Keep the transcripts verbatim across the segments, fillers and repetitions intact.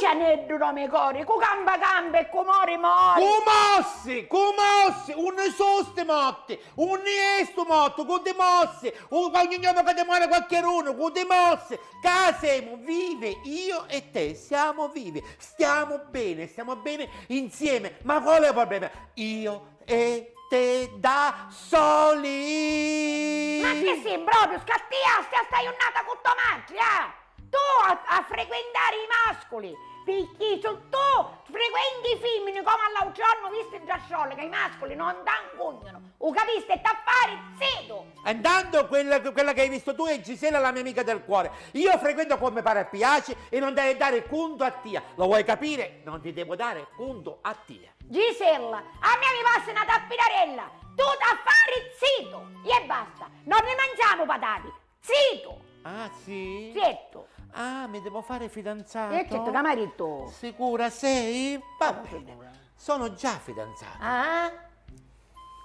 Cianeddu do me cori, cu campa campa e cu mori mori. Cu mossi, cu mossi, unni su sti motti? Unni è stu mottu? Cu ti mossi? U, ogni jornu ca ti mori qualchirunu, cu ti mossi? Ca semu vivi, io e te siamo vivi, stiamo bene, stiamo bene insieme, ma qual è il problema? Io e te da soli! Ma chi si propriu scattiasti a sta jurnata cu to matri, ah? Tu a, a frequentari i masculi, picchì su tu frequenti i fimmini comu a l'autriornu visti ntra scioli ca i masculi non t'ancugnanu, u capisti e t'affari zitu! E intanto quella, quella che hai visto tu è Gisela, la mia amica del cuore. Io frequento come pare e piace e non devo dare conto a tia. Lo vuoi capire? Non ti devo dare conto a tia. Gisella, a mia mi passi na tappinarella, tu t'affari zitu e basta, non ni manciamu patati, zitu! Ah, sì? Zittu! Ah, mi devo fare fidanzato? E zittu, ca m'ha dittu? Sicura sei? Va bene, sono già fidanzato. Ah?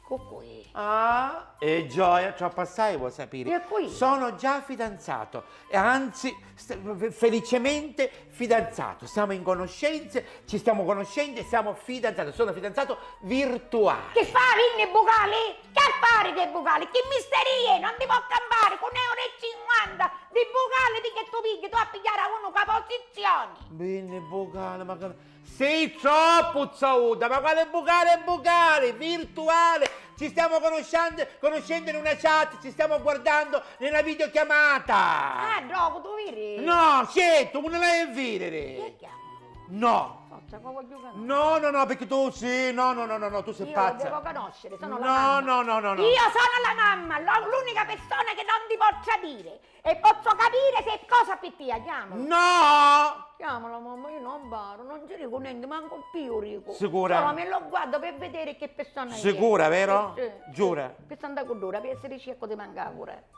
Cu cui? Ah, e gioia, troppo assai vuoi sapere? E cui? Sono già fidanzato, e anzi, st- fe- felicemente fidanzato. Siamo in conoscenze, ci stiamo conoscendo e siamo fidanzati. Sono fidanzato virtuale. Chi fa, vinni bucali? Chi affari chi bucali? Chi misterii è? Non ti può campare cu n'euro e cinquanta di bucali di che tu pigli, tu a pigliare a uno ca posizioni. Vinni bucali, ma che Sei troppu zauda, ma quale bucale bucale? Virtuale! Ci stiamo conoscendo, conoscendo in una chat, ci stiamo guardando nella videochiamata! Ah, dopo tu viri? No, certo, non l'hai a vedere! Che chiamo? No! Forza, ma voglio che no. No, no, no, perché tu sì, no, no, no, no, no, tu sei Io pazza! Lo devo conoscere, sono la mamma. No, no, no, no, no. Io sono la mamma, lo- l'unica persona che non ti può tradire. E pozzu capiri se è cosa pi tia, chiamu. No! Chiamu la mamma, io non parru, non ci dicu nenti, mancu pi iu dicu. Sicura? Solo mi lo guardo per vedere che persona è. Sicura, vero? Sì, sì. Giura? Pi santa cuddura, pi essiri ciecu ti manca pure.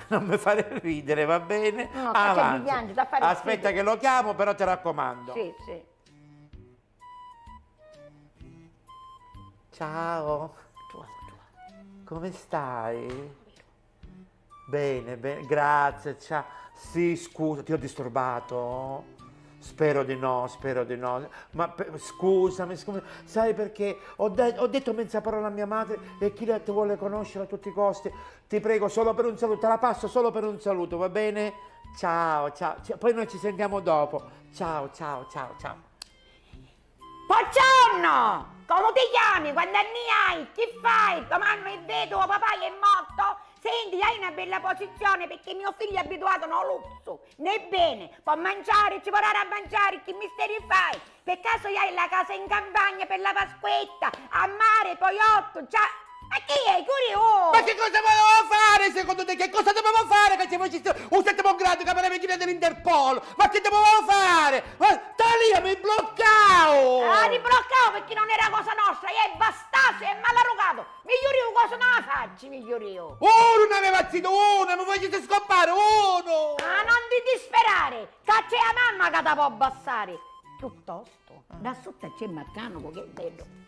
Non mi fare ridere, va bene? No, avanti. Piangi, da fare. Aspetta che lo chiamo, però ti raccomando. Sì, sì. Ciao. Come stai? Bene, bene, grazie. Ciao. Sì, scusa, ti ho disturbato? Spero di no, spero di no. Ma pe- scusami, scusami, sai perché ho, de- ho detto mezza parola a mia madre e chi la ti vuole conoscere a tutti i costi. Ti prego solo per un saluto, te la passo solo per un saluto, va bene? Ciao, ciao, ciao. Poi noi ci sentiamo dopo. Ciao, ciao, ciao, ciao. Buongiorno! Comu ti chiami? Quanti anni hai? Chi fai? To mamma è veduva, papà è morto? Senti, hai una bella posizione perché mio figlio è abituato a un lusso. Né bene, può mangiare, ci può dare a mangiare, che misteri fai? Per caso hai la casa in campagna per la Pasquetta, a mare, poi otto, già. Ma chi è? Curiò! Ma che cosa volevo fare secondo te? Che cosa dovevo fare che ci facessi un settimo grado che pareva in dell'Interpol? Ma che dovevo fare? Ma Talia mi bloccavo! Ah, ti bloccavo perché non era cosa nostra, e bastassi e malarugato! Migliorìu cosa non la faccio, migliorìu! Uno non aveva zitto, uno, mi facessi scoppare, uno! Ah, non ti disperare, che c'è la mamma che ti può abbassare! Piuttosto, da sotto c'è Maccano che è bello.